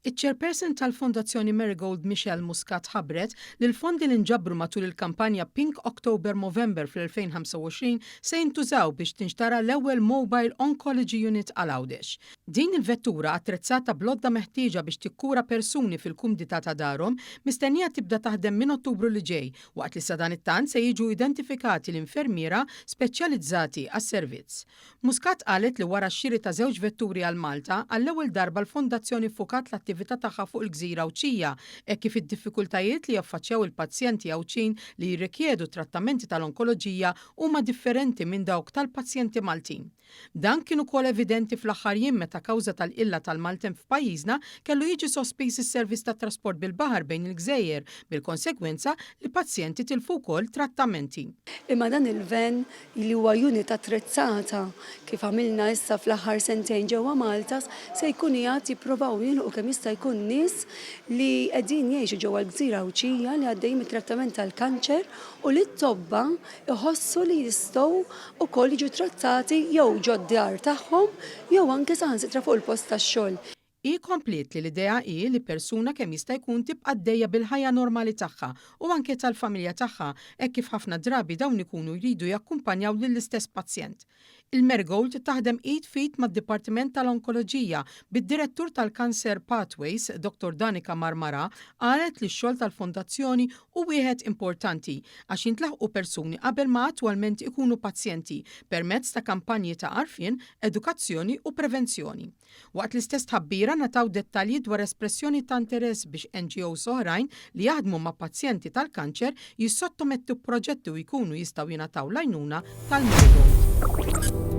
Iċ-Chairperson tal-Fondazzjoni Marigold Michelle Muscat ħabbret li l-fondi li nġabru matul il-kampanja Pink October Movember fl-2025 se jintużaw biex tinxtara l-ewwel Mobile Oncology Unit għal Għawdex. Din il-vettura attrezzata bl-għodda meħtieġa biex tikkura persuni fil-kumdità ta' darhom mistennija tibda taħdem minn Ottubru li ġej waqt li sadanittant se jiġu identifikati l-infermiera speċjalizzati għas-servizz. Muscat qalet li wara x-xiri ta' żewġ vetturi għal Malta, għall-ewwel darba l-Fondazzjoni ffukat l-attività tagħha fuq il-gżira Għawdxija hekk kif id-diffikultajiet li jaffaċċjaw il-pazjenti Għawdxin li jirrikjedu trattamenti tal-onkoloġija huma differenti minn dawk tal-pazjenti Maltin. Dan kien ukoll evidenti fl-aħħar jiem meta kawża tal-qilla tal-maltemp f'pajjiżna kellu jiġi sospiż is-servizz tat-trasport bil-baħar bejn il-gżejjer bil-konsegwenza li pazjenti tilfu wkoll trattamenti. Imma dan il-van li huwa unit attrezzata kif għamilna issa fl-aħħar sentejn ġewwa Malta, se jkun qiegħed jipprovaw jilħqu kemm jista' jkun nies li qegħdin jgħixu ġewwa l-gżira Għawdxija li għaddejjin mit-trattament tal-kanċer u li t-tobba jħossu li jistgħu wkoll jiġu trattati jew ġod-djar tagħhom jew anke saħansitra fuq il-post tax-xogħol. Hi kompliet li l-idea hi li persuna kemm jista' jkun tibqa' għaddejja bil-ħajja normali tagħha u anke tal-familja tagħha hekk kif ħafna drabi dawn ikunu jridu jakkumpanjaw lill-istess pazjent. Il-Marigold taħdem id f'id mad-Dipartiment tal-Onkoloġija bid-Direttur tal-Cancer Pathways, Dottor Danica Marmarà qalet li x-xogħol tal-Fondazzjoni hu wieħed importanti għax jintlaħqu persuni qabel ma attwalment ikunu pazjenti permezz ta' kampanji ta' għarfien, edukazzjoni u prevenzjoni. Waqt l-istess tħabbira ngħataw dettalji dwar espressjoni ta' interess biex NGOs oħrajn li jaħdmu ma' pazjenti tal-kanċer jissottomettu proġetti u jkunu jistgħu jingħataw l-għajnuna tal-Marigold.